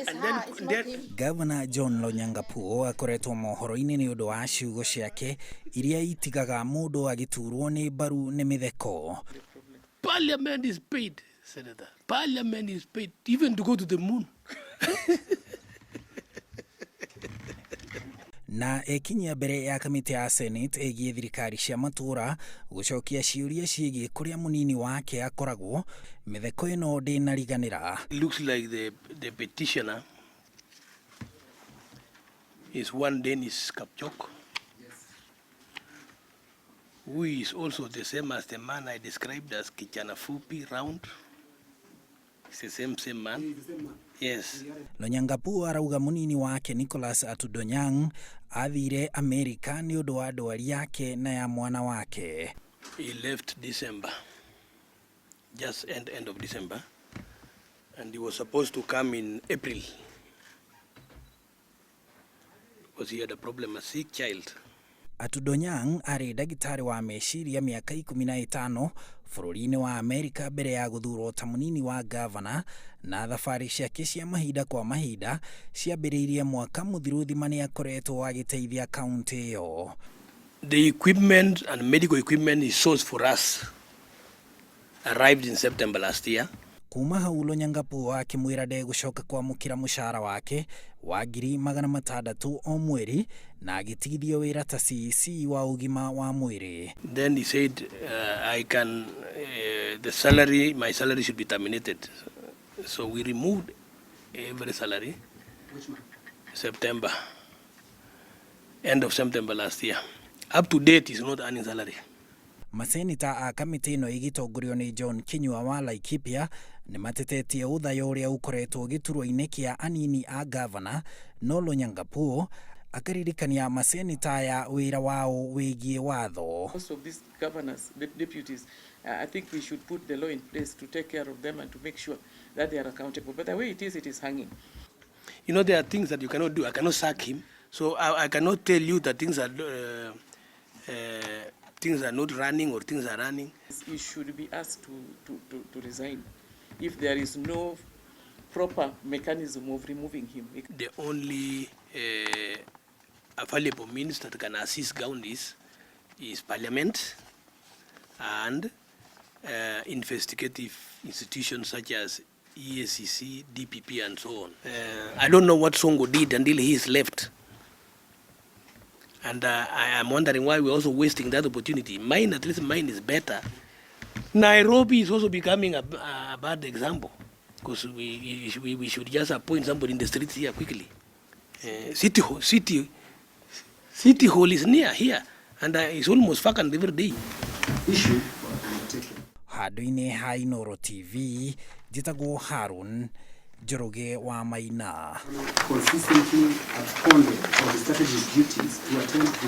It's And her, then, it's not then him. Gavana John Lonyangapuo akoretwo mohoro-inĩ nĩ ũndũ wa ciugo ciake iria itigaga mũndũ agĩturwo nĩ mbaru nĩ mĩtheko. Parliament is paid, Senator. Parliament is paid even to go to the moon. Na ekinyia mbere ya kamĩtĩ ya Senate ĩgiĩ thirikari cia matũũra gũcokia ciũria ciĩgiĩ kũrĩa mũnini wake akoragwo, mĩtheko ĩno ndĩnariganĩra. It looks like the petitioner is one Dennis Kapchok, who is also the same as the man I described as Kijana Fupi Round. It's the same man. Yes. Lonyangapuo arauga munini wake Nicholas Atudonyang athire Amerika nĩ ũndũ wa ndwari yake na ya mwana wake. He left December, just end of December, and he was supposed to come in April because he had a problem, a sick child. Atudonyang arĩ ndagĩtarĩ wa meciria mĩaka 15 bũrũri-inĩ wa Amerika mbere ya gũthurwo ta mũnini wa gavana, na thabarĩ ciake cia mahinda kwa mahinda ciambĩrĩirie mwaka mũthiru thima nĩ akoretwo agĩteithia kaunti ĩyo. The equipment and medical equipment he sourced for us arrived in September last year. Kuma hau Lonyangapuo akĩmwĩra ndegũcoka kwamũkĩra mũcara wake wa 600,000 o mweri na agĩtigithio wĩra ta CEC wa ũgima wa mwĩrĩ. Then he said, I can, the salary, my salary should be terminated. So we removed every salary. Which month? September, end of September last year. Up to date, he's not earning salary. Maseneta a kamĩtĩ ĩno ĩgĩtongorio nĩ John Kinyua wa Laikipia nĩ matetetie ũthaya ũrĩa ũkoretwo gĩturwa-inĩ kĩa anini a gavana, no Lonyangapuo akaririkania maseneta aya wĩra wao wĩgiĩ watho. Most of these governors, the deputies, I think we should put the law in place to take care of them and to make sure that they are accountable. But the way it is hanging. You know, there are things that you cannot do. I cannot sack him. So I cannot tell you that things are not running or things are running. He should be asked to resign if there is no proper mechanism of removing him. The only available means that can assist counties is parliament and investigative institutions such as EACC, DPP, and so on. I don't know what Sonko did until he is left. And I am wondering why we're also wasting that opportunity. Mine, at least mine is better. Nairobi is also becoming a bad example because we should just appoint somebody in the streets here quickly. City Hall is near here and it's almost vacant every day. Issue undertaken. Handũ-inĩ ha Inooro TV njĩtagwo Harun Njoroge wa Maina. Consistently absconded from his strategic duties to attend to